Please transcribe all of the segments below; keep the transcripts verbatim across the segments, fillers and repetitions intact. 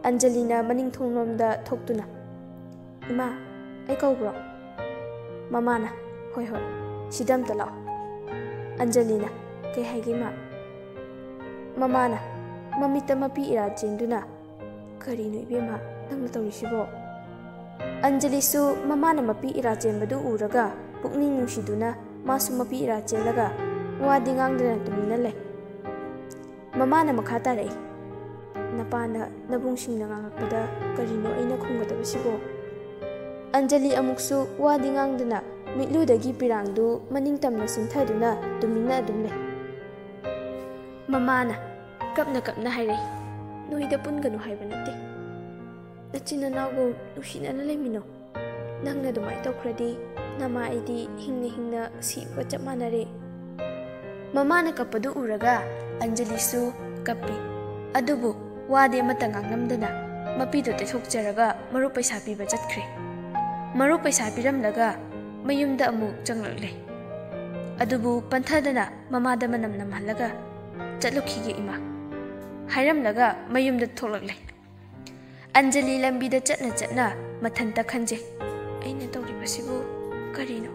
ꯑꯟꯖꯂꯤꯅ ꯃꯅꯤꯡ ꯊꯣꯡꯂꯣꯝꯗ ꯊꯣꯛꯇꯨꯅ, "ꯏꯃꯥ, ꯑꯩ ꯀꯧꯕ꯭ꯔꯣ?" ꯃꯃꯥꯅ, "ꯍꯣꯏ, ꯍꯣꯏ, ꯁꯤꯗ ꯑꯝꯇ ꯂꯥꯛꯑꯣ꯫" ꯑꯟꯖꯂꯤꯅ, "ꯀꯩ ꯍꯥꯏꯒꯦ, ꯏꯃꯥ?" ꯃꯃꯥꯅ, ꯃꯃꯤꯠꯇ ꯃꯄꯤ ꯏꯔꯥ ꯆꯦꯟꯗꯨꯅ, "ꯀꯔꯤꯅꯣ ꯏꯕꯦꯝꯃ, ꯅꯪꯅ ꯇꯧꯔꯤꯁꯤꯕꯣ?" ꯑꯟꯖꯂꯤꯁꯨ ꯃꯃꯥꯅ ꯃꯄꯤ ꯏꯔꯥ ꯆꯦꯟꯕꯗꯨ ꯎꯔꯒ ꯄꯨꯛꯅꯤꯡ ꯅꯨꯡꯁꯤꯗꯨꯅ ꯃꯥꯁꯨ ꯃꯄꯤ ꯏꯔꯥ ꯆꯦꯜꯂꯒ ꯋꯥꯗꯤ ꯉꯥꯡꯗꯅ ꯇꯨꯃꯤꯟꯅ ꯂꯩ꯫ ꯃꯃꯥꯅ ꯃꯈꯥ ꯇꯥꯔꯛꯏ, "ꯅꯄꯥꯅ ꯅꯕꯨꯡꯁꯤꯡꯅ ꯉꯥꯡꯂꯛꯄꯗ ꯀꯔꯤꯅꯣ ꯑꯩꯅ ꯈꯨꯝꯒꯗꯕꯁꯤꯕꯣ?" ꯑꯟꯖꯂꯤ ꯑꯃꯨꯛꯁꯨ ꯋꯥꯗꯤ ꯉꯥꯡꯗꯅ ꯃꯤꯠꯂꯨꯗꯒꯤ ꯄꯤꯔꯥꯡꯗꯨ ꯃꯅꯤꯡ ꯇꯝꯅ ꯆꯤꯡꯊꯗꯨꯅ ꯇꯨꯃꯤꯟꯅ ꯑꯗꯨꯝ ꯂꯩ꯫ ꯃꯃꯥꯅ ꯀꯞꯅ ꯀꯞꯅ ꯍꯥꯏꯔꯛꯏ, "ꯅꯣꯏꯗ ꯄꯨꯟꯒꯅꯨ ꯍꯥꯏꯕ ꯅꯠꯇꯦ꯫ ꯅꯆꯤꯟ ꯅꯅꯥꯎꯕꯨ ꯅꯨꯡꯁꯤꯅꯅ ꯂꯩꯃꯤꯟꯅꯧ꯫ ꯅꯪꯅ ꯑꯗꯨꯃꯥꯏꯅ ꯇꯧꯈ꯭ꯔꯗꯤ ꯅꯃꯥ ꯑꯩꯗꯤ ꯍꯤꯡꯅ ꯍꯤꯡꯅ ꯁꯤꯕꯒ ꯆꯞ ꯃꯥꯟꯅꯔꯦ꯫" ꯃꯃꯥꯅ ꯀꯞꯄꯗꯨ ꯎꯔꯒ ꯑꯟꯖꯂꯤꯁꯨ ꯀꯞꯄꯤ꯫ ꯑꯗꯨꯕꯨ ꯋꯥꯗꯤ ꯑꯃꯠꯇ ꯉꯥꯡꯂꯝꯗꯅ ꯃꯄꯤꯗꯨ ꯇꯩꯊꯣꯛꯆꯔꯒ ꯃꯔꯨꯞ ꯄꯩꯁꯥ ꯄꯤꯕ ꯆꯠꯈ꯭ꯔꯦ꯫ ꯃꯔꯨꯞ ꯄꯩꯁꯥ ꯄꯤꯔꯝꯂꯒ ꯃꯌꯨꯝꯗ ꯑꯃꯨꯛ ꯆꯪꯂꯛꯂꯦ꯫ ꯑꯗꯨꯕꯨ ꯄꯟꯊꯗꯅ ꯃꯃꯥꯗ ꯃꯅꯝ ꯅꯝꯍꯜꯂꯒ, "ꯆꯠꯂꯨꯈꯤꯒꯦ ꯏꯃꯥ" ꯍꯥꯏꯔꯝꯂꯒ ꯃꯌꯨꯝꯗ ꯊꯣꯛꯂꯛꯂꯦ꯫ ꯑꯟꯖꯂꯤ ꯂꯝꯕꯤꯗ ꯆꯠꯅ ꯆꯠꯅ ꯃꯊꯟꯇ ꯈꯟꯖꯩ, "ꯑꯩꯅ ꯇꯧꯔꯤꯕꯁꯤꯕꯨ ꯀꯔꯤꯅꯣ?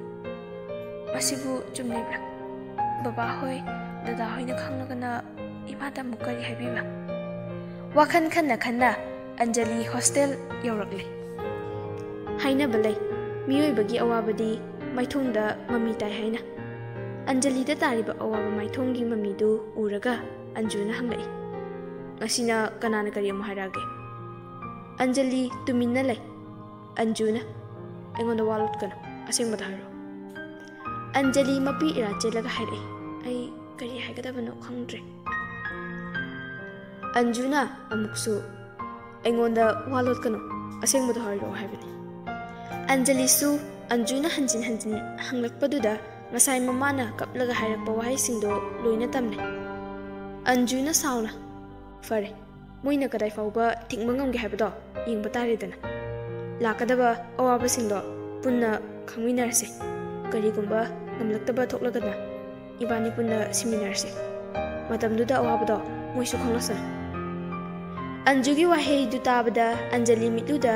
ꯃꯁꯤꯕꯨ ꯆꯨꯝꯂꯤꯕ꯭ꯔꯥ? ꯕꯕꯥ ꯍꯣꯏ, ꯗꯗꯥ ꯍꯣꯏꯅ ꯈꯪꯂꯒꯅ ꯏꯃꯥꯗ ꯑꯃꯨꯛ ꯀꯔꯤ ꯍꯥꯏꯕꯤꯕ?" ꯋꯥꯈꯜ ꯈꯟꯅ ꯈꯟꯅ ꯑꯟꯖꯂꯤ ꯍꯣꯁꯇꯦꯜ ꯌꯧꯔꯛꯂꯦ꯫ ꯍꯥꯏꯅꯕ ꯂꯩ, ꯃꯤꯑꯣꯏꯕꯒꯤ ꯑꯋꯥꯕꯗꯤ ꯃꯥꯏꯊꯣꯡꯗ ꯃꯃꯤ ꯇꯥꯏ ꯍꯥꯏꯅ꯫ ꯑꯟꯖꯂꯤꯗ ꯇꯥꯔꯤꯕ ꯑꯋꯥꯕ ꯃꯥꯏꯊꯣꯡꯒꯤ ꯃꯃꯤꯗꯨ ꯎꯔꯒ ꯑꯟꯖꯨꯅ ꯍꯪꯂꯛꯏ, "ꯉꯁꯤꯅ ꯀꯅꯥꯅ ꯀꯔꯤ ꯑꯃꯨꯛ ꯍꯥꯏꯔꯛꯑꯒꯦ?" ꯑꯟꯖꯂꯤ ꯇꯨꯃꯤꯟꯅ ꯂꯩ꯫ ꯑꯟꯖꯨꯅ, "ꯑꯩꯉꯣꯟꯗ ꯋꯥ ꯂꯣꯠꯀꯅꯨ, ꯑꯁꯦꯡꯕꯗ ꯍꯥꯏꯔꯣ꯫" ꯑꯟꯖꯂꯤ ꯃꯄꯤ ꯏꯔꯥ ꯆꯦꯜꯂꯒ ꯍꯥꯏꯔꯛꯏ, "ꯑꯩ ꯀꯔꯤ ꯍꯥꯏꯒꯗꯕꯅꯣ ꯈꯪꯗ꯭ꯔꯦ꯫" ꯑꯟꯖꯨꯅ ꯑꯃꯨꯛꯁꯨ, ꯑꯩꯉꯣꯟꯗ ꯋꯥ ꯂꯣꯠꯀꯅꯨ, ꯑꯁꯦꯡꯕꯗꯣ ꯍꯥꯏꯔꯛꯑꯣ ꯍꯥꯏꯕꯅꯤ꯫ ꯑꯟꯖꯂꯤꯁꯨ ꯑꯟꯖꯨꯅ ꯍꯟꯖꯤꯟ ꯍꯟꯖꯤꯟ ꯍꯪꯂꯛꯄꯗꯨꯗ ꯉꯁꯥꯏ ꯃꯃꯥꯅ ꯀꯞꯂꯒ ꯍꯥꯏꯔꯛꯄ ꯋꯥꯍꯩꯁꯤꯡꯗꯣ ꯂꯣꯏꯅ ꯇꯝꯂꯦ꯫ ꯑꯟꯖꯨꯅ ꯁꯥꯎꯅ, "ꯐꯔꯦ, ꯃꯣꯏꯅ ꯀꯗꯥꯏ ꯐꯥꯎꯕ ꯊꯤꯡꯕ ꯉꯝꯒꯦ ꯍꯥꯏꯕꯗꯣ ꯌꯦꯡꯕ ꯇꯥꯔꯦꯗꯅ꯫ ꯂꯥꯛꯀꯗꯕ ꯑꯋꯥꯕꯁꯤꯡꯗꯣ ꯄꯨꯟꯅ ꯈꯪꯃꯤꯟꯅꯔꯁꯦ꯫ ꯀꯔꯤꯒꯨꯝꯕ ꯉꯝꯂꯛꯇꯕ ꯊꯣꯛꯂꯒꯅ ꯏꯕꯥꯅꯤ ꯄꯨꯟꯅ ꯁꯤꯃꯤꯟꯅꯔꯁꯦ꯫ ꯃꯇꯝꯗꯨꯗ ꯑꯋꯥꯕꯗꯣ ꯃꯣꯏꯁꯨ ꯈꯪꯂꯁꯅꯨ꯫" ꯑꯟꯖꯨꯒꯤ ꯋꯥꯍꯩꯗꯨ ꯇꯥꯕꯗ ꯑꯟꯖꯂꯤ ꯃꯤꯠꯂꯨꯗ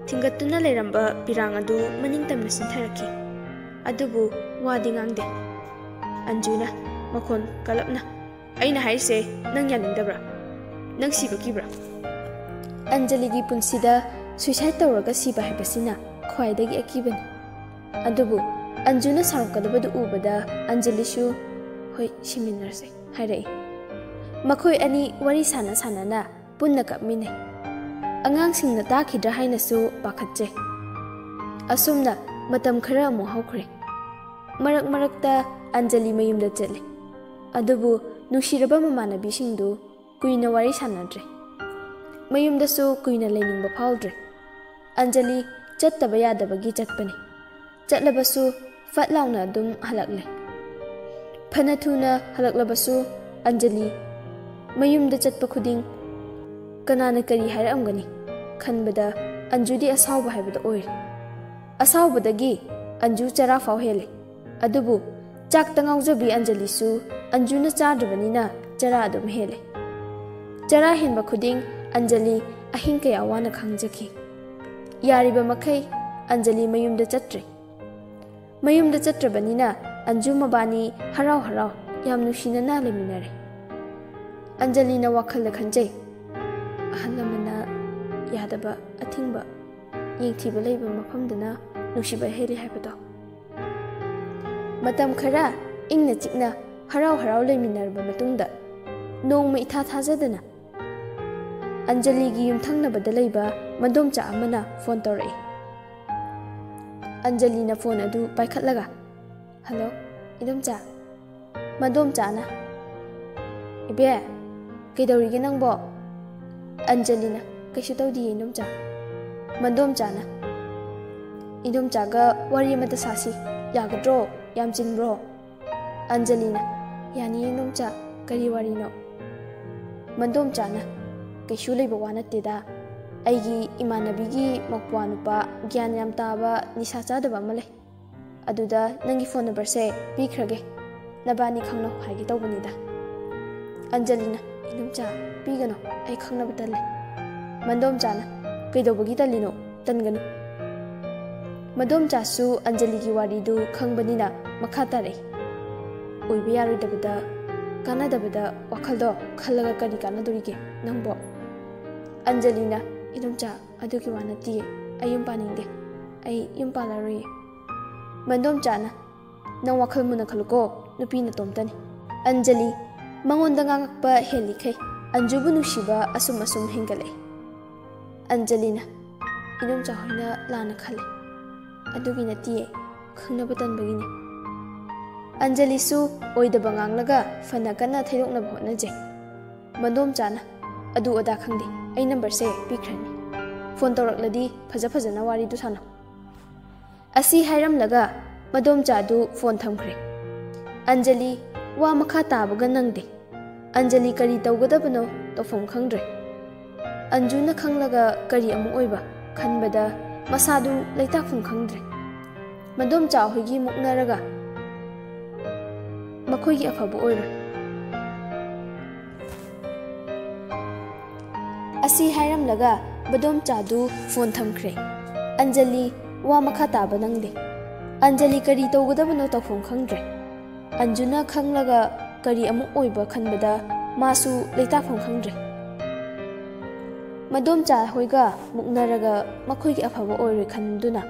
ꯊꯤꯡꯒꯠꯇꯨꯅ ꯂꯩꯔꯝꯕ ꯄꯤꯔꯥꯡ ꯑꯗꯨ ꯃꯅꯤꯡ ꯇꯝꯅ ꯆꯤꯟꯊꯔꯛꯈꯤ꯫ ꯑꯗꯨꯕꯨ ꯋꯥꯗꯤ ꯉꯥꯡꯗꯦ꯫ ꯑꯟꯖꯨꯅ ꯃꯈꯣꯟ ꯀꯜꯂꯞꯅ, "ꯑꯩꯅ ꯍꯥꯏꯔꯤꯁꯦ ꯅꯪ ꯌꯥꯅꯤꯡꯗꯕ꯭ꯔꯥ? ꯅꯪ ꯁꯤꯕ ꯀꯤꯕ꯭ꯔꯥ?" ꯑꯟꯖꯂꯤꯒꯤ ꯄꯨꯟꯁꯤꯗ suicide ꯇꯧꯔꯒ ꯁꯤꯕ ꯍꯥꯏꯕꯁꯤꯅ ꯈ꯭ꯋꯥꯏꯗꯒꯤ ꯑꯀꯤꯕꯅꯤ꯫ ꯑꯗꯨꯕꯨ ꯑꯟꯖꯨꯅ ꯁꯥꯎꯔꯛꯀꯗꯕꯗꯨ ꯎꯕꯗ ꯑꯟꯖꯂꯤꯁꯨ, "ꯍꯣꯏ, ꯁꯤꯃꯤꯟꯅꯔꯁꯦ," ꯍꯥꯏꯔꯛꯏ꯫ ꯃꯈꯣꯏ ꯑꯅꯤ ꯋꯥꯔꯤ ꯁꯥꯟꯅ ꯁꯥꯟꯅꯅ ꯄꯨꯟꯅ ꯀꯞꯃꯤꯟꯅꯩ꯫ ꯑꯉꯥꯡꯁꯤꯡꯅ ꯇꯥꯈꯤꯗ꯭ꯔꯥ ꯍꯥꯏꯅꯁꯨ ꯄꯥꯈꯠꯆꯩ꯫ ꯑꯁꯨꯝꯅ ꯃꯇꯝ ꯈꯔ ꯑꯃꯨꯛ ꯍꯧꯈ꯭ꯔꯦ꯫ ꯃꯔꯛ ꯃꯔꯛꯇ ꯑꯟꯖꯂꯤ ꯃꯌꯨꯝꯗ ꯆꯠꯂꯤ꯫ ꯑꯗꯨꯕꯨ ꯅꯨꯡꯁꯤꯔꯕ ꯃꯃꯥꯟꯅꯕꯤꯁꯤꯡꯗꯨ ꯀꯨꯏꯅ ꯋꯥꯔꯤ ꯁꯥꯟꯅꯗ꯭ꯔꯦ꯫ ꯃꯌꯨꯝꯗꯁꯨ ꯀꯨꯏꯅ ꯂꯩꯅꯤꯡꯕ ꯐꯥꯎꯗ꯭ꯔꯦ꯫ ꯑꯟꯖꯂꯤ ꯆꯠꯇꯕ ꯌꯥꯗꯕꯒꯤ ꯆꯠꯄꯅꯤ꯫ ꯆꯠꯂꯕꯁꯨ ꯐꯠ ꯂꯥꯎꯅ ꯑꯗꯨꯝ ꯍꯜꯂꯛꯂꯦ꯫ ꯐꯅ ꯊꯨꯅ ꯍꯜꯂꯛꯂꯕꯁꯨ ꯑꯟꯖꯂꯤ ꯃꯌꯨꯝꯗ ꯆꯠꯄ ꯈꯨꯗꯤꯡ ꯀꯅꯥꯅ ꯀꯔꯤ ꯍꯥꯏꯔꯛꯑꯝꯒꯅꯤ ꯈꯟꯕꯗ ꯑꯟꯖꯨꯗꯤ ꯑꯁꯥꯎꯕ ꯍꯥꯏꯕꯗꯣ ꯑꯣꯏꯔꯦ꯫ ꯑꯁꯥꯎꯕꯗꯒꯤ ꯑꯟꯖꯨ ꯆꯔꯥ ꯐꯥꯎ ꯍꯦꯜꯂꯦ꯫ ꯑꯗꯨꯕꯨ ꯆꯥꯛꯇ ꯉꯥꯎꯖꯕꯤ ꯑꯟꯖꯂꯤꯁꯨ ꯑꯟꯖꯨꯅ ꯆꯥꯗ꯭ꯔꯕꯅꯤꯅ ꯆꯔꯥ ꯑꯗꯨꯝ ꯍꯦꯜꯂꯦ꯫ ꯆꯔꯥ ꯍꯦꯟꯕ ꯈꯨꯗꯤꯡ ꯑꯟꯖꯂꯤ ꯑꯍꯤꯡ ꯀꯌꯥ ꯋꯥꯅ ꯈꯥꯡꯖꯈꯤ꯫ ꯌꯥꯔꯤꯕ ꯃꯈꯩ ꯑꯟꯖꯂꯤ ꯃꯌꯨꯝꯗ ꯆꯠꯇ꯭ꯔꯦ꯫ ꯃꯌꯨꯝꯗ ꯆꯠꯇ꯭ꯔꯕꯅꯤꯅ ꯑꯟꯖꯨ ꯃꯕꯥꯅꯤ ꯍꯔꯥꯎ ꯍꯔꯥꯎ ꯌꯥꯝ ꯅꯨꯡꯁꯤꯅꯅ ꯂꯩꯃꯤꯟꯅꯔꯦ꯫ ꯑꯟꯖꯂꯤꯅ ꯋꯥꯈꯜꯗ ꯈꯟꯖꯩ, "ꯑꯍꯜ ꯂꯃꯟꯅ ꯌꯥꯗꯕ ꯑꯊꯤꯡꯕ ꯌꯦꯡꯊꯤꯕ ꯂꯩꯕ ꯃꯐꯝꯗꯅ ꯅꯨꯡꯁꯤꯕ ꯍꯦꯜꯂꯤ ꯍꯥꯏꯕꯗꯣ꯫" ꯃꯇꯝ ꯈꯔ ꯏꯪꯅ ꯆꯤꯛꯅ ꯍꯔꯥꯎ ꯍꯔꯥꯎ ꯂꯩꯃꯤꯟꯅꯔꯕ ꯃꯇꯨꯡꯗ ꯅꯣꯡꯃ ꯏꯊꯥ ꯊꯥꯖꯗꯅ ꯑꯟꯖꯂꯤꯒꯤ ꯌꯨꯝꯊꯪꯅꯕꯗ ꯂꯩꯕ ꯃꯗꯣꯝꯆꯥ ꯑꯃꯅ ꯐꯣꯟ ꯇꯧꯔꯛꯏ꯫ ꯑꯟꯖꯂꯤꯅ ꯐꯣꯟ ꯑꯗꯨ ꯄꯥꯏꯈꯠꯂꯒ, "ꯍꯜꯂꯣ, ꯏꯗꯣꯝꯆꯥ?" ꯃꯗꯣꯝꯆꯥꯅ, "ꯏꯕꯦ, ꯀꯩꯗꯧꯔꯤꯒꯦ ꯅꯪꯕꯣ?" ꯑꯟꯖꯂꯤꯅ, "ꯀꯩꯁꯨ ꯇꯧꯗꯤꯌꯦ, ꯏꯟꯗꯣꯝꯆꯥ꯫" ꯃꯟꯗꯣꯝꯆꯥꯅ, "ꯏꯟꯗꯣꯝꯆꯥꯒ ꯋꯥꯔꯤ ꯑꯃꯇ ꯁꯥꯁꯤ, ꯌꯥꯒꯗ꯭ꯔꯣ? ꯌꯥꯝ ꯆꯤꯟꯕ꯭ꯔꯣ?" ꯑꯟꯖꯂꯤꯅ, "ꯌꯥꯅꯤꯌꯦ, ꯏꯟꯗꯣꯝꯆꯥ, ꯀꯔꯤ ꯋꯥꯔꯤꯅꯣ?" ꯃꯟꯗꯣꯝꯆꯥꯅ, "ꯀꯩꯁꯨ ꯂꯩꯕ ꯋꯥ ꯅꯠꯇꯦꯗ꯫ ꯑꯩꯒꯤ ꯏꯃꯥꯟꯅꯕꯤꯒꯤ ꯃꯧꯄ꯭ꯋꯥ ꯅꯨꯄꯥ ꯒ꯭ꯌꯥꯟ ꯌꯥꯝ ꯇꯥꯕ, ꯅꯤꯁꯥ ꯆꯥꯗꯕ ꯑꯃ ꯂꯩ꯫ ꯑꯗꯨꯗ ꯅꯪꯒꯤ ꯐꯣꯟ ꯅꯝꯕꯔꯁꯦ ꯄꯤꯈ꯭ꯔꯒꯦ, ꯅꯕꯥꯅꯤ ꯈꯪꯅꯧ ꯍꯥꯏꯒꯦ ꯇꯧꯕꯅꯤꯗ꯫" ꯑꯟꯖꯂꯤꯅ, "ꯏꯟꯗꯣꯝꯆꯥ, ꯄꯤꯒꯅꯨ, ꯑꯩ ꯈꯪꯅꯕ ꯇꯜꯂꯦ꯫" ꯃꯟꯗꯣꯝꯆꯥꯅ, "ꯀꯩꯗꯧꯕꯒꯤ ꯇꯜꯂꯤꯅꯣ? ꯇꯟꯒꯅꯨ꯫" ꯃꯟꯗꯣꯝꯆꯥꯁꯨ ꯑꯟꯖꯂꯤꯒꯤ ꯋꯥꯔꯤꯗꯨ ꯈꯪꯕꯅꯤꯅ ꯃꯈꯥ ꯇꯥꯔꯛꯏ, "ꯑꯣꯏꯕ ꯌꯥꯔꯣꯏꯗꯕꯗ, ꯀꯥꯟꯅꯗꯕꯗ ꯋꯥꯈꯜꯗꯣ ꯈꯜꯂꯒ ꯀꯔꯤ ꯀꯥꯟꯅꯗꯣꯔꯤꯒꯦ ꯅꯪꯕꯣ?" ꯑꯟꯖꯂꯤꯅ, "ꯏꯟꯗꯣꯝꯆꯥ, ꯑꯗꯨꯒꯤ ꯋꯥ ꯅꯠꯇꯤꯌꯦ꯫ ꯑꯩ ꯌꯨꯝ ꯄꯥꯅꯤꯡꯗꯦ꯫ ꯑꯩ ꯌꯨꯝ ꯄꯥꯜꯂꯔꯣꯏꯌꯦ꯫" ꯃꯟꯗꯣꯝꯆꯥꯅ, "ꯅꯪ ꯋꯥꯈꯜ ꯃꯨꯟꯅ ꯈꯜꯂꯨꯀꯣ, ꯅꯨꯄꯤ ꯅꯇꯣꯝꯇꯅꯤ꯫" ꯑꯟꯖꯂꯤ, ꯃꯉꯣꯟꯗ ꯉꯥꯡꯉꯛꯄ ꯍꯦꯜꯂꯤꯈꯩ ꯑꯟꯖꯨꯕꯨ ꯅꯨꯡꯁꯤꯕ ꯑꯁꯨꯝ ꯑꯁꯨꯝ ꯍꯦꯟꯒꯠꯂꯛꯏ꯫ ꯑꯟꯖꯂꯤꯅ, "ꯏꯟꯗꯣꯝꯆꯥ ꯍꯣꯏꯅ ꯂꯥꯟꯅ ꯈꯜꯂꯤ꯫ ꯑꯗꯨꯒꯤ ꯅꯠꯇꯤꯌꯦ, ꯈꯪꯅꯕ ꯇꯟꯕꯒꯤꯅꯤ꯫" ꯑꯟꯖꯂꯤꯁꯨ ꯑꯣꯏꯗꯕ ꯉꯥꯡꯂꯒ ꯐꯅ ꯀꯟꯅ ꯊꯩꯗꯣꯛꯅꯕ ꯍꯣꯠꯅꯖꯩ꯫ ꯃꯟꯗꯣꯝꯆꯥꯅ, "ꯑꯗꯨ ꯑꯗꯥ ꯈꯪꯗꯦ, ꯑꯩ ꯅꯝꯕꯔꯁꯦ ꯄꯤꯈ꯭ꯔꯅꯤ꯫ ꯐꯣꯟ ꯇꯧꯔꯛꯂꯗꯤ ꯐꯖ ꯐꯖꯅ ꯋꯥꯔꯤꯗꯨ ꯁꯥꯟꯅꯧ꯫" ꯑꯁꯤ ꯍꯥꯏꯔꯝꯂꯒ ꯃꯗꯣꯝꯆꯥꯗꯨ ꯐꯣꯟ ꯊꯝꯈ꯭ꯔꯦ꯫ ꯑꯟꯖꯂꯤ ꯋꯥ ꯃꯈꯥ ꯇꯥꯕꯒ ꯅꯪꯗꯦ꯫ ꯑꯟꯖꯂꯤ ꯀꯔꯤ ꯇꯧꯒꯗꯕꯅꯣ ꯇꯧꯐꯝ ꯈꯪꯗ꯭ꯔꯦ꯫ ꯑꯟꯖꯨꯅ ꯈꯪꯂꯒ ꯀꯔꯤ ꯑꯃꯨꯛ ꯑꯣꯏꯕ ꯈꯟꯕꯗ ꯃꯁꯥꯗꯨ ꯂꯩꯇꯥꯛꯐꯝ ꯈꯪꯗ꯭ꯔꯦ꯫ ꯃꯗꯣꯝꯆꯥ ꯍꯣꯏꯒꯤ ꯃꯨꯛꯅꯔꯒ ꯃꯈꯣꯏꯒꯤ ꯑꯐꯕ ꯑꯣꯏꯔꯣꯏ꯫ ꯑꯁꯤ ꯍꯥꯏꯔꯝꯂꯒ ꯃꯗꯣꯝꯆꯥꯗꯨ ꯐꯣꯟ ꯊꯝꯈ꯭ꯔꯦ꯫ ꯑꯟꯖꯂꯤ ꯋꯥ ꯃꯈꯥ ꯇꯥꯕ ꯅꯪꯗꯦ꯫ ꯑꯟꯖꯂꯤ ꯀꯔꯤ ꯇꯧꯒꯗꯕꯅꯣ ꯇꯧꯐꯝ ꯈꯪꯗ꯭ꯔꯦ꯫ ꯑꯟꯖꯨꯅ ꯈꯪꯂꯒ ꯀꯔꯤ ꯑꯃꯨꯛ ꯑꯣꯏꯕ ꯈꯟꯕꯗ ꯃꯥꯁꯨ ꯂꯩꯇꯥꯐꯝ ꯈꯪꯗ꯭ꯔꯦ꯫ ꯃꯗꯣꯝꯆꯥ ꯍꯣꯏꯒ ꯃꯨꯛꯅꯔꯒ ꯃꯈꯣꯏꯒꯤ ꯑꯐꯕ ꯑꯣꯏꯔꯣꯏ ꯈꯟꯗꯨꯅ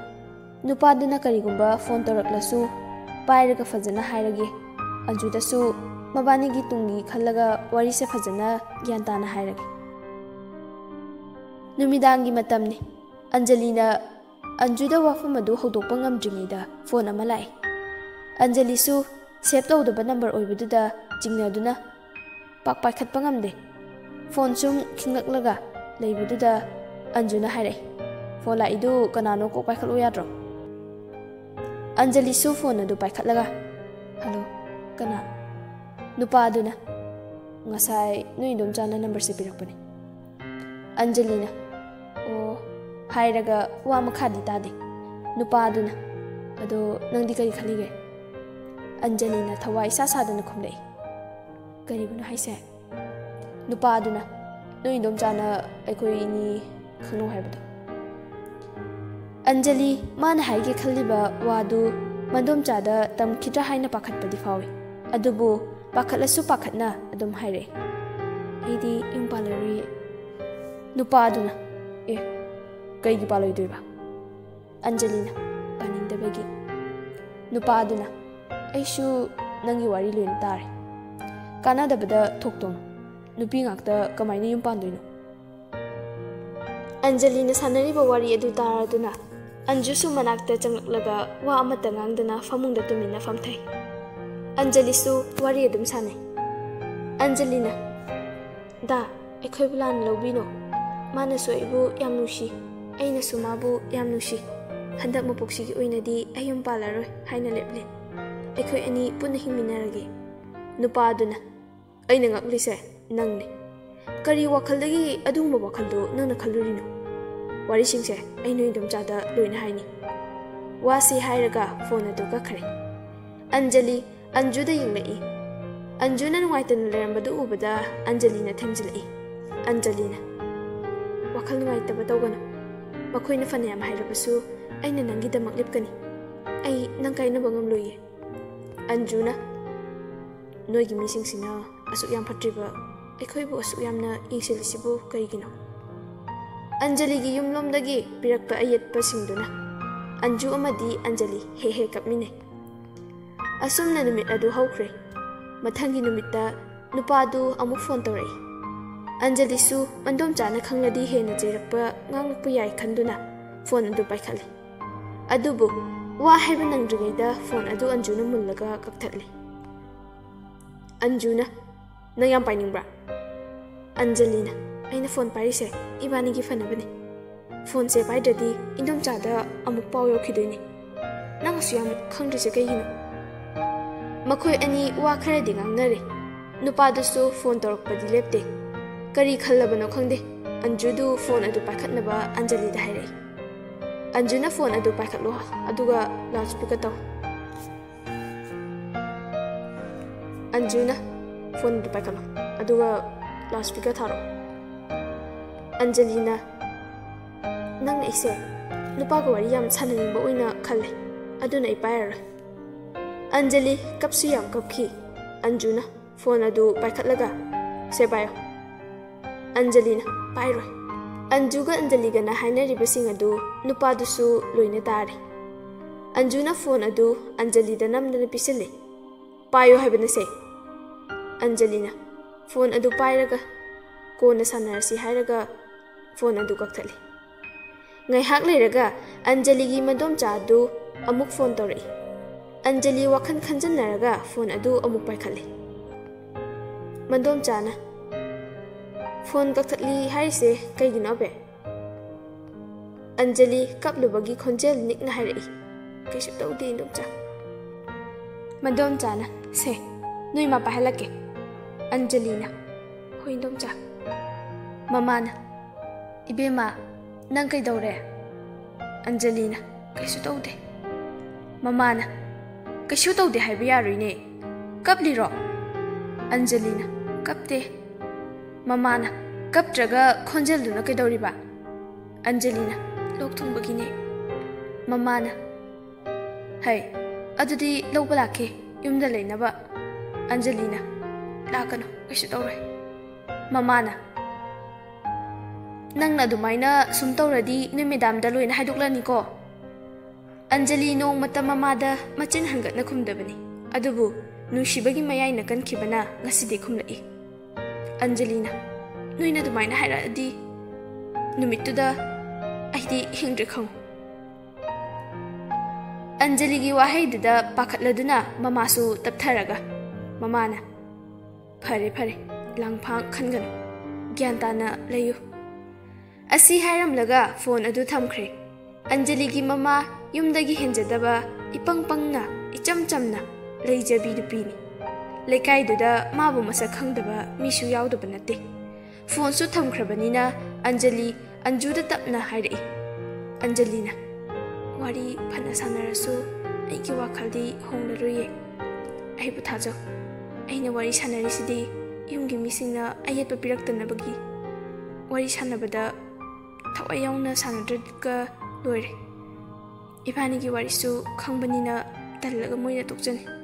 ꯅꯨꯄꯥꯗꯨꯅ ꯀꯔꯤꯒꯨꯝꯕ ꯐꯣꯟ ꯇꯧꯔꯛꯂꯁꯨ ꯄꯥꯏꯔꯒ ꯐꯖꯅ ꯍꯥꯏꯔꯒꯦ꯫ ꯑꯟꯖꯨꯗꯁꯨ ꯃꯕꯥꯅꯤꯒꯤ ꯇꯨꯡꯒꯤ ꯈꯜꯂꯒ ꯋꯥꯔꯤꯁꯦ ꯐꯖꯅ ꯒ꯭ꯌꯥꯟ ꯇꯥꯅ ꯍꯥꯏꯔꯒꯦ꯫ ꯅꯨꯃꯤꯗꯥꯡꯒꯤ ꯃꯇꯝꯅꯤ꯫ ꯑꯟꯖꯂꯤꯅ ꯑꯟꯖꯨꯗ ꯋꯥꯐꯝ ꯑꯗꯨ ꯍꯧꯗꯣꯛꯄ ꯉꯝꯗ꯭ꯔꯤꯉꯩꯗ ꯐꯣꯟ ꯑꯃ ꯂꯥꯛꯏ꯫ ꯑꯟꯖꯂꯤꯁꯨ ꯁꯦꯚ ꯇꯧꯗꯕ ꯅꯝꯕꯔ ꯑꯣꯏꯕꯗꯨꯗ ꯆꯤꯡꯅꯗꯨꯅ ꯄꯥꯛ ꯄꯥꯏꯈꯠꯄ ꯉꯝꯗꯦ꯫ ꯐꯣꯟ ꯁꯨꯝ ꯈꯤꯡꯂꯛꯂꯒ ꯂꯩꯕꯗꯨꯗ ꯑꯟꯖꯨꯅ ꯍꯥꯏꯔꯛꯏ, "ꯐꯣꯟ ꯂꯥꯛꯏꯗꯨ ꯀꯅꯥꯅꯣ, ꯀꯣꯛ ꯄꯥꯏꯈꯠꯂꯨ ꯌꯥꯗ꯭ꯔꯣ?" ꯑꯟꯖꯂꯤꯁꯨ ꯐꯣꯟ ꯑꯗꯨ ꯄꯥꯏꯈꯠꯂꯒ, "ꯍꯜꯂꯣ, ꯀꯅꯥ?" ꯅꯨꯄꯥꯗꯨꯅ, "ꯉꯁꯥꯏ ꯅꯣꯏ ꯏꯗꯣꯝꯆꯥꯅ ꯅꯝꯕꯔꯁꯦ ꯄꯤꯔꯛꯄꯅꯤ꯫" ꯑꯟꯖꯂꯤꯅ, "ꯑꯣ" ꯍꯥꯏꯔꯒ ꯋꯥ ꯃꯈꯥꯗꯤ ꯇꯥꯗꯦ꯫ ꯅꯨꯄꯥꯗꯨꯅ, "ꯑꯗꯣ ꯅꯪꯗꯤ ꯀꯔꯤ ꯈꯜꯂꯤꯒꯦ?" ꯑꯟꯖꯂꯤꯅ ꯊꯋꯥꯏ ꯏꯁꯥ ꯁꯥꯗꯅ ꯈꯨꯝꯂꯛꯏ, "ꯀꯔꯤꯕꯨꯅꯣ ꯍꯥꯏꯁꯦ?" ꯅꯨꯄꯥꯗꯨꯅ, "ꯅꯣꯏ ꯏꯗꯣꯝꯆꯥꯅ ꯑꯩꯈꯣꯏ ꯑꯅꯤ ꯈꯪꯅꯧ ꯍꯥꯏꯕꯗꯣ꯫" ꯑꯟꯖꯂꯤ ꯃꯥꯅ ꯍꯥꯏꯒꯦ ꯈꯜꯂꯤꯕ ꯋꯥꯗꯨ ꯃꯗꯣꯝꯆꯥꯗ ꯇꯝꯈꯤꯗ꯭ꯔꯥ ꯍꯥꯏꯅ ꯄꯥꯈꯠꯄꯗꯤ ꯐꯥꯎꯏ꯫ ꯑꯗꯨꯕꯨ ꯄꯥꯈꯠꯂꯁꯨ ꯄꯥꯈꯠꯅ ꯑꯗꯨꯝ ꯍꯥꯏꯔꯛꯏ, "ꯑꯩꯗꯤ ꯌꯨꯝ ꯄꯥꯜꯂꯔꯣꯏꯌꯦ꯫" ꯅꯨꯄꯥꯗꯨꯅ, "ꯑꯦ, ꯀꯩꯒꯤ ꯄꯥꯜꯂꯣꯏꯗꯣꯏꯕ?" ꯑꯟꯖꯂꯤꯅ, "ꯄꯥꯅꯤꯡꯗꯕꯒꯤ꯫" ꯅꯨꯄꯥꯗꯨꯅ, "ꯑꯩꯁꯨ ꯅꯪꯒꯤ ꯋꯥꯔꯤ ꯂꯣꯏꯅ ꯇꯥꯔꯦ꯫ ꯀꯥꯟꯅꯗꯕꯗ ꯊꯣꯛꯇꯣꯡ꯫ ꯅꯨꯄꯤ ꯉꯥꯛꯇ ꯀꯃꯥꯏꯅ ꯌꯨꯝ ꯄꯥꯟꯗꯣꯏꯅꯣ?" ꯑꯟꯖꯂꯤꯅ ꯁꯥꯟꯅꯔꯤꯕ ꯋꯥꯔꯤ ꯑꯗꯨ ꯇꯥꯔꯗꯨꯅ ꯑꯟꯖꯨꯁꯨ ꯃꯅꯥꯛꯇ ꯆꯪꯂꯛꯂꯒ ꯋꯥ ꯑꯃꯠꯇ ꯉꯥꯡꯗꯅ ꯐꯃꯨꯡꯗ ꯇꯨꯃꯤꯟꯅ ꯐꯝꯊꯩ꯫ ꯑꯟꯖꯂꯤꯁꯨ ꯋꯥꯔꯤ ꯑꯗꯨꯝ ꯁꯥꯟꯅꯩ꯫ ꯑꯟꯖꯂꯤꯅ, "ꯗꯥ, ꯑꯩꯈꯣꯏꯕꯨ ꯂꯥꯟꯅ ꯂꯧꯕꯤꯅꯣ꯫ ꯃꯥꯅꯁꯨ ꯑꯩꯕꯨ ꯌꯥꯝ ꯅꯨꯡꯁꯤ, ꯑꯩꯅꯁꯨ ꯃꯥꯕꯨ ꯌꯥꯝ ꯅꯨꯡꯁꯤ꯫ ꯍꯟꯗꯛ ꯃꯄꯣꯛꯁꯤꯒꯤ ꯑꯣꯏꯅꯗꯤ ꯑꯩ ꯌꯨꯝ ꯄꯥꯜꯂꯔꯣꯏ ꯍꯥꯏꯅ ꯂꯦꯞꯂꯦ꯫ ꯑꯩꯈꯣꯏ ꯑꯅꯤ ꯄꯨꯟꯅ ꯍꯤꯡꯃꯤꯟꯅꯔꯒꯦ꯫" ꯅꯨꯄꯥ ꯑꯗꯨꯅ, "ꯑꯩꯅ ꯉꯛꯂꯤꯁꯦ ꯅꯪꯅꯤ꯫ ꯀꯔꯤ ꯋꯥꯈꯜꯗꯒꯤ ꯑꯗꯨꯒꯨꯝꯕ ꯋꯥꯈꯜꯗꯨ ꯅꯪꯅ ꯈꯜꯂꯨꯔꯤꯅꯣ? ꯋꯥꯔꯤꯁꯤꯡꯁꯦ ꯑꯩ ꯅꯣꯏ ꯏꯗꯣꯝꯆꯥꯗ ꯂꯣꯏꯅ ꯍꯥꯏꯅꯤ꯫" ꯋꯥꯁꯤ ꯍꯥꯏꯔꯒ ꯐꯣꯟ ꯑꯗꯨ ꯀꯛꯈ꯭ꯔꯦ꯫ ꯑꯟꯖꯂꯤ ꯑꯟꯖꯨꯗ ꯌꯦꯡꯂꯛꯏ꯫ ꯑꯟꯖꯨꯅ ꯅꯨꯡꯉꯥꯏꯇꯅ ꯂꯩꯔꯝꯕꯗꯨ ꯎꯕꯗ ꯑꯟꯖꯂꯤꯅ ꯊꯦꯝꯖꯤꯜꯂꯛꯏ꯫ ꯑꯟꯖꯂꯤꯅ, "ꯋꯥꯈꯜ ꯅꯨꯡꯉꯥꯏꯇꯕ ꯇꯧꯒꯅꯨ꯫ ꯃꯈꯣꯏꯅ ꯐꯅꯌꯥꯝ ꯍꯥꯏꯔꯕꯁꯨ ꯑꯩꯅ ꯅꯪꯒꯤꯗꯃꯛ ꯂꯦꯞꯀꯅꯤ꯫ ꯑꯩ ꯅꯪ ꯀꯥꯏꯅꯕ ꯉꯝꯂꯣꯏꯌꯦ꯫" ꯑꯟꯖꯨꯅ, "ꯅꯣꯏꯒꯤ ꯃꯤꯁꯤꯡꯁꯤꯅ ꯑꯁꯨꯛ ꯌꯥꯝ ꯐꯠꯇ꯭ꯔꯤꯕ ꯑꯩꯈꯣꯏꯕꯨ ꯑꯁꯨꯛ ꯌꯥꯝꯅ ꯌꯦꯡꯁꯤꯜꯂꯤꯁꯤꯕꯨ ꯀꯔꯤꯒꯤꯅꯣ?" ꯑꯟꯖꯂꯤꯒꯤ ꯌꯨꯝꯂꯣꯝꯗꯒꯤ ꯄꯤꯔꯛꯄ ꯑꯌꯦꯠꯄꯁꯤꯡꯗꯨꯅ ꯑꯟꯖꯨ ꯑꯃꯗꯤ ꯑꯟꯖꯂꯤ ꯍꯦꯛ ꯍꯦꯛ ꯀꯞꯃꯤꯟꯅꯩ꯫ ꯑꯁꯨꯝꯅ ꯅꯨꯃꯤꯠ ꯑꯗꯨ ꯍꯧꯈ꯭ꯔꯦ꯫ ꯃꯊꯪꯒꯤ ꯅꯨꯃꯤꯠꯇ ꯅꯨꯄꯥꯗꯨ ꯑꯃꯨꯛ ꯐꯣꯟ ꯇꯧꯔꯛꯏ꯫ ꯑꯟꯖꯂꯤꯁꯨ ꯃꯟꯗꯣꯝꯆꯥꯅ ꯈꯪꯂꯗꯤ ꯍꯦꯟꯅ ꯆꯩꯔꯛꯄ, ꯉꯥꯡꯂꯛꯄ ꯌꯥꯏ ꯈꯟꯗꯨꯅ ꯐꯣꯟ ꯑꯗꯨ ꯄꯥꯏꯈꯠꯂꯤ꯫ ꯑꯗꯨꯕꯨ ꯋꯥ ꯍꯥꯏꯕ ꯅꯪꯗ꯭ꯔꯤꯉꯩꯗ ꯐꯣꯟ ꯑꯗꯨ ꯑꯟꯖꯨꯅ ꯃꯨꯜꯂꯒ ꯀꯛꯊꯠꯂꯤ꯫ ꯑꯟꯖꯨꯅ, "ꯅꯪ ꯌꯥꯝ ꯄꯥꯏꯅꯤꯡꯕ꯭ꯔꯥ?" ꯑꯟꯖꯂꯤꯅ, ꯑꯩꯅ ꯐꯣꯟ ꯄꯥꯏꯔꯤꯁꯦ ꯏꯕꯥꯅꯤꯒꯤ ꯐꯅꯕꯅꯤ꯫ ꯐꯣꯟꯁꯦ ꯄꯥꯏꯗ꯭ꯔꯗꯤ ꯏꯟꯗꯣꯝꯆꯥꯗ ꯑꯃꯨꯛ ꯄꯥꯎ ꯌꯧꯈꯤꯗꯣꯏꯅꯤ꯫ ꯅꯪ ꯑꯁꯨ ꯌꯥꯝ ꯈꯪꯗ꯭ꯔꯤꯁꯦ ꯀꯩꯒꯤꯅꯣ? ꯃꯈꯣꯏ ꯑꯅꯤ ꯋꯥ ꯈꯔꯗꯤ ꯉꯥꯡꯅꯔꯦ꯫ ꯅꯨꯄꯥꯗꯨꯁꯨ ꯐꯣꯟ ꯇꯧꯔꯛꯄꯗꯤ ꯂꯦꯞꯇꯦ꯫ ꯀꯔꯤ ꯈꯜꯂꯕꯅꯣ ꯈꯪꯗꯦ, ꯑꯟꯖꯨꯗꯨ ꯐꯣꯟ ꯑꯗꯨ ꯄꯥꯏꯈꯠꯅꯕ ꯑꯟꯖꯂꯤꯗ ꯍꯥꯏꯔꯛꯏ꯫ ꯑꯟꯖꯨꯅ ꯐꯣꯟ ꯑꯗꯨ ꯄꯥꯏꯈꯠꯂꯣ, ꯑꯗꯨꯒ ꯂꯥꯎꯠ ꯁ꯭ꯄꯤꯀꯔ ꯇꯧ꯫ ꯑꯟꯖꯨꯅ ꯐꯣꯟ ꯑꯗꯨ ꯄꯥꯏꯈꯠꯂꯣ, ꯑꯗꯨꯒ ꯂꯥꯎꯠ ꯁ꯭ꯄꯤꯀꯔ ꯊꯥꯔꯣ꯫ ꯑꯟꯖꯂꯤꯅ, "ꯅꯪꯅ ꯑꯩꯁꯦ ꯅꯨꯄꯥꯒ ꯋꯥꯔꯤ ꯌꯥꯝ ꯁꯥꯟꯅꯅꯤꯡꯕ ꯑꯣꯏꯅ ꯈꯜꯂꯦ, ꯑꯗꯨꯅ ꯑꯩ ꯄꯥꯏꯔꯔꯣꯏ꯫" ꯑꯟꯖꯂꯤ ꯀꯞꯁꯨ ꯌꯥꯝ ꯀꯞꯈꯤ꯫ ꯑꯟꯖꯨꯅ ꯐꯣꯟ ꯑꯗꯨ ꯄꯥꯏꯈꯠꯂꯒ, "ꯁꯦ ꯄꯥꯏꯌꯣ꯫" ꯑꯟꯖꯂꯤꯅ, "ꯄꯥꯏꯔꯣꯏ꯫" ꯑꯟꯖꯨꯒ ꯑꯟꯖꯂꯤꯒꯅ ꯍꯥꯏꯅꯔꯤꯕꯁꯤꯡ ꯑꯗꯨ ꯅꯨꯄꯥꯗꯨꯁꯨ ꯂꯣꯏꯅ ꯇꯥꯔꯦ꯫ ꯑꯟꯖꯨꯅ ꯐꯣꯟ ꯑꯗꯨ ꯑꯟꯖꯂꯤꯗ ꯅꯝꯗꯅ ꯄꯤꯁꯤꯜꯂꯦ꯫ "ꯄꯥꯏꯌꯨ ꯍꯥꯏꯕꯅꯁꯦ꯫" ꯑꯟꯖꯂꯤꯅ ꯐꯣꯟ ꯑꯗꯨ ꯄꯥꯏꯔꯒ, "ꯀꯣꯟꯅ ꯁꯥꯟꯅꯔꯁꯤ" ꯍꯥꯏꯔꯒ ꯐꯣꯟ ꯑꯗꯨ ꯀꯛꯊꯠꯂꯤ꯫ ꯉꯥꯏꯍꯥꯛ ꯂꯩꯔꯒ ꯑꯟꯖꯂꯤꯒꯤ ꯃꯗꯣꯝꯆꯥ ꯑꯗꯨ ꯑꯃꯨꯛ ꯐꯣꯟ ꯇꯧꯔꯛꯏ꯫ ꯑꯟꯖꯂꯤ ꯋꯥꯈꯜ ꯈꯟꯖꯟꯅꯔꯒ ꯐꯣꯟ ꯑꯗꯨ ꯑꯃꯨꯛ ꯄꯥꯏꯈꯠꯂꯤ꯫ ꯃꯗꯣꯝꯆꯥꯅ, "ꯐꯣꯟ ꯀꯛꯊꯠꯂꯤ ꯍꯥꯏꯔꯤꯁꯦ ꯀꯩꯒꯤꯅꯣ, ꯑꯕꯦ?" ꯑꯟꯖꯂꯤ ꯀꯞꯂꯨꯕꯒꯤ ꯈꯣꯟꯖꯦꯜ ꯅꯤꯛꯅ ꯍꯥꯏꯔꯛꯏ, "ꯀꯩꯁꯨ ꯇꯧꯗꯦ, ꯏꯟꯗꯣꯝꯆꯥ꯫" ꯃꯗꯣꯝꯆꯥꯅ, "ꯁꯦ, ꯅꯣꯏ ꯃꯥ ꯄꯥꯏꯍꯜꯂꯛꯀꯦ꯫" ꯑꯟꯖꯂꯤꯅ, "ꯍꯣꯏ, ꯏꯟꯗꯣꯝꯆꯥ꯫" ꯃꯃꯥꯅ, "ꯏꯕꯦꯝꯃ, ꯅꯪ ꯀꯩꯗꯧꯔꯦ?" ꯑꯟꯖꯂꯤꯅ, "ꯀꯩꯁꯨ ꯇꯧꯗꯦ꯫" ꯃꯃꯥꯅ, "ꯀꯩꯁꯨ ꯇꯧꯗꯦ ꯍꯥꯏꯕ ꯌꯥꯔꯣꯏꯅꯦ, ꯀꯞꯂꯤꯔꯣ?" ꯑꯟꯖꯂꯤꯅ, "ꯀꯞꯇꯦ꯫" ꯃꯃꯥꯅ, "ꯀꯞꯇ꯭ꯔꯒ ꯈꯣꯟꯖꯦꯜꯗꯨꯅ ꯀꯩꯗꯧꯔꯤꯕ?" ꯑꯟꯖꯂꯤꯅ, "ꯂꯣꯛ ꯊꯨꯡꯕꯒꯤꯅꯦ꯫" ꯃꯃꯥꯅ, "ꯍꯩ, ꯑꯗꯨꯗꯤ ꯂꯧꯕ ꯂꯥꯛꯀꯦ, ꯌꯨꯝꯗ ꯂꯩꯅꯕ꯫" ꯑꯟꯖꯂꯤꯅ, "ꯂꯥꯛꯀꯅꯨ, ꯀꯩꯁꯨ ꯇꯧꯔꯣꯏ꯫" ꯃꯃꯥꯅ, "ꯅꯪꯅ ꯑꯗꯨꯃꯥꯏꯅ ꯁꯨꯝ ꯇꯧꯔꯗꯤ ꯅꯣꯏ ꯃꯦꯗꯥꯝꯗ ꯂꯣꯏꯅ ꯍꯥꯏꯗꯣꯛꯂꯅꯤꯀꯣ?" ꯑꯟꯖꯂꯤ ꯅꯣꯡꯃꯇ ꯃꯃꯥꯗ ꯃꯆꯤꯟ ꯍꯟꯒꯠꯅ ꯈꯨꯝꯗꯕꯅꯤ, ꯑꯗꯨꯕꯨ ꯅꯨꯡꯁꯤꯕꯒꯤ ꯃꯌꯥꯏꯅ ꯀꯟꯈꯤꯕꯅ ꯉꯁꯤꯗꯤ ꯈꯨꯝꯂꯛꯏ꯫ ꯑꯟꯖꯂꯤꯅ, "ꯅꯣꯏꯅ ꯑꯗꯨꯃꯥꯏꯅ ꯍꯥꯏꯔꯛꯑꯗꯤ ꯅꯨꯃꯤꯠꯇꯨꯗ ꯑꯩꯗꯤ ꯍꯤꯡꯗ꯭ꯔꯦ ꯈꯪꯉꯨ꯫" ꯑꯟꯖꯂꯤꯒꯤ ꯋꯥꯍꯩꯗꯨꯗ ꯄꯥꯈꯠꯂꯗꯨꯅ ꯃꯃꯥꯁꯨ ꯇꯞꯊꯔꯒ, ꯃꯃꯥꯅ, "ꯐꯔꯦ, ꯐꯔꯦ, ꯂꯥꯡꯐꯥꯡ ꯈꯟꯒꯅꯨ꯫ ꯒ꯭ꯌꯥꯟ ꯇꯥꯅ ꯂꯩꯌꯨ꯫ ꯑꯁꯤ ꯍꯥꯏꯔꯝꯂꯒ ꯐꯣꯟ ꯑꯗꯨ ꯊꯝꯈ꯭ꯔꯦ꯫ ꯑꯟꯖꯂꯤꯒꯤ ꯃꯃꯥ ꯌꯨꯝꯗꯒꯤ ꯍꯦꯟꯖꯗꯕ, ꯏꯄꯪ ꯄꯪꯅ, ꯏꯆꯝ ꯆꯝꯅ ꯂꯩꯖꯕꯤ ꯅꯨꯄꯤꯅꯤ꯫ ꯂꯩꯀꯥꯏꯗꯨꯗ ꯃꯥꯕꯨ ꯃꯁꯛ ꯈꯪꯗꯕ ꯃꯤꯁꯨ ꯌꯥꯎꯗꯕ ꯅꯠꯇꯦ꯫ ꯐꯣꯟꯁꯨ ꯊꯝꯈ꯭ꯔꯕꯅꯤꯅ ꯑꯟꯖꯂꯤ ꯑꯟꯖꯨꯗ ꯇꯞꯅ ꯍꯥꯏꯔꯛꯏ꯫ ꯑꯟꯖꯂꯤꯅ, "ꯋꯥꯔꯤ ꯐꯅ ꯁꯥꯟꯅꯔꯁꯨ ꯑꯩꯒꯤ ꯋꯥꯈꯜꯗꯤ ꯍꯣꯡꯂꯔꯣꯏꯌꯦ꯫ ꯑꯩꯕꯨ ꯊꯥꯖꯧ꯫ ꯑꯩꯅ ꯋꯥꯔꯤ ꯁꯥꯟꯅꯔꯤꯁꯤꯗꯤ ꯌꯨꯝꯒꯤ ꯃꯤꯁꯤꯡꯅ ꯑꯌꯦꯠꯄ ꯄꯤꯔꯛꯇꯅꯕꯒꯤ꯫ ꯋꯥꯔꯤ ꯁꯥꯟꯅꯕꯗ ꯊꯋꯥꯏ ꯌꯥꯎꯅ ꯁꯥꯟꯅꯗ꯭ꯔꯒ ꯂꯣꯏꯔꯦ꯫ ꯏꯕꯥꯅꯤꯒꯤ ꯋꯥꯔꯤꯁꯨ ꯈꯪꯕꯅꯤꯅ ꯇꯜꯂꯒ ꯃꯣꯏꯅ ꯇꯣꯛꯆꯅꯤ꯫